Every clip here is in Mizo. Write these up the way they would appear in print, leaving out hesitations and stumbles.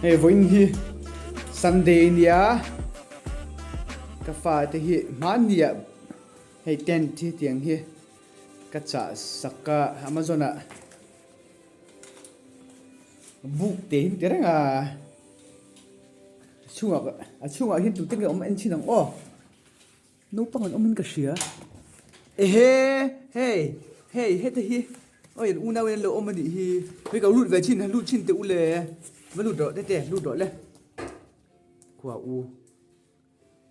Hei vawiin hi Sunday a nia ka fate hi hmanni ah hei tent hi tiang hi ka chah sak a Amazon ah buk te hi ti reng a chhungah a chhungah hian tute nge awm en chhin ang aw. Naupang an awmin ka hria. Ehe! Hei! Hei! Heta hi awi an unau in an lo awm a nih hi. Hei ka lut ve chin, han lut chin teh u le. Va lut rawh tete, lut rawh le. Khua u.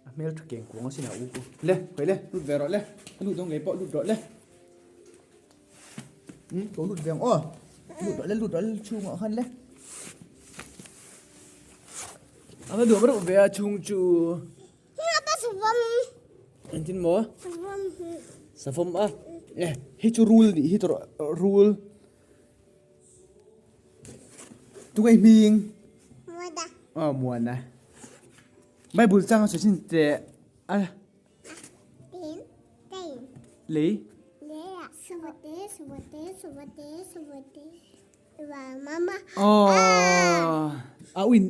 A hmel tha keng kuang asin a u ku. Le, khawi le, lut ve rawh le. A lut dawn ngei pawh lut rawh le. Um, ko lut ve ang aw. Lut rawh le, lut rawh le chhungah khan le. A va duam reuh ve a chhung chu. Engtin maw? Savawm a. E, hei chu rul nih hi tawrh rul. Tunge i hming? Muana. Aw Muana. Bible chang a sawi chin teh a. Tin, tin. Lei. Lei a. Sawte, sawte, sawte, sawte. Mama. Aw. A uin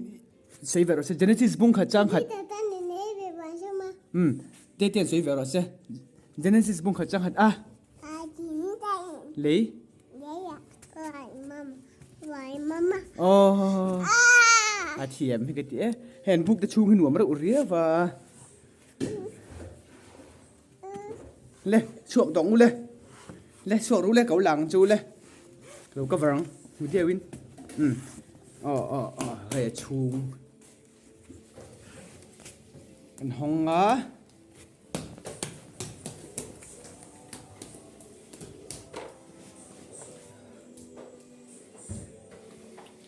sawi ve rawh se Genesis bung khat chang khat. Um te te an sawi ve rawh se Genesis bung khat chang khat a. Lei. Aw. A thiam hi ka ti e. Hei an buk te chhung hi nuam reuh riau va. Le chhuak dawng u le le chhuak ru le ko lang chu le lo cover ang hmu deuh in um aw aw aw hei a chhung an hawng a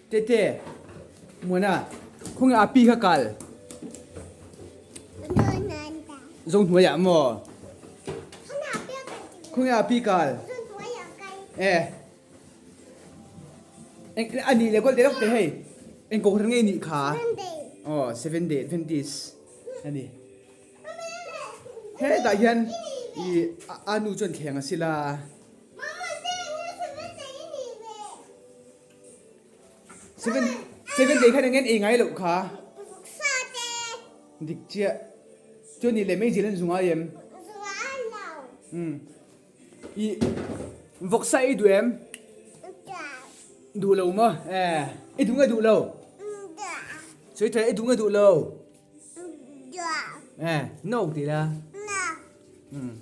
Tete, Muana, khawnge a pi kha kal? Zohnuai ah maw? Khawnge a pi kal? Eh. A nih le kawlte lawk te hei. Eng kohhran nge nih kha? Oh, Seven Day Adventist ani. Hetah hian i a nu chuan thleng a sila. Seven seven day khan engin ei ngai loh kha. Dik chiah. Chuan ni leh meizil an zu ngai em? Um. I vawksa ei duh em? Duh lo maw? Eh, i duh nge duh lo? Sawi tha i duh nge duh lo? Eh, no ti la. Um.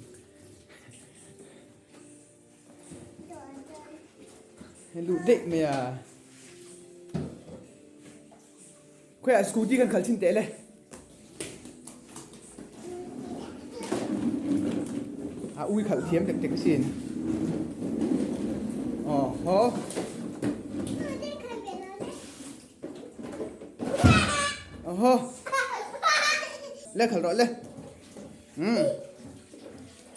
Hei luh daih mai a. Khawiah scooty kan khalh thin teh le. A ui khalh thiam tek tek asin. Aw haw. Aw haw. Le khalh rawh le. Um.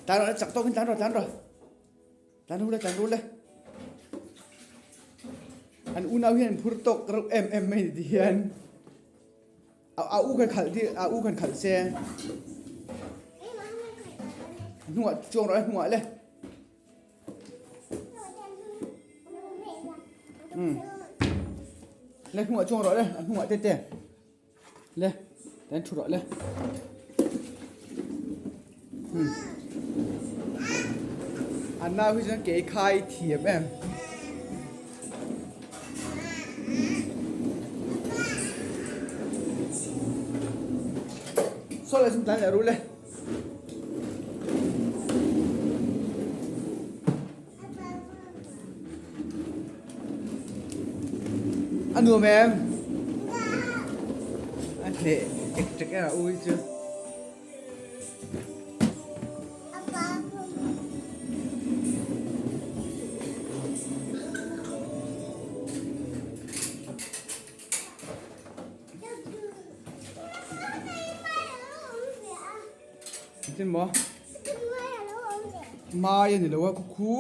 Tlan rawh le chak tawkin tlan rawh tlan rawh. Tlan ru le tlan ru le. An unau hian an phur tawk reuh em em mai ni ti hian. A a u khan khalh ti a u khan khalh se. Hnungah chuang rawh le hnungah le. Um. Le hnungah chuang rawh le a hnungah te te. Le, tan thu rawh le. Hmm. An nau hi chuan kei khai thiam em. Saw le chung tlan leh ru le. A nuam em? A hneh tek tek em a u hi chu. Engtin maw? Mai a ni lo a khukhu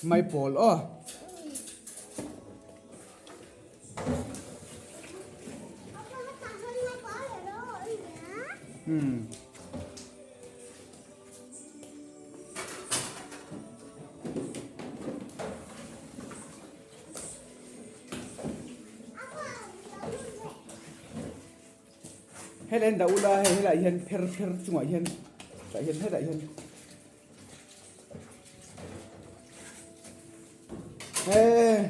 mai pawl aw. Hmm. Helai an dah ula hei helaiah hian pher pher chungah hian tah hian hetah hian eee.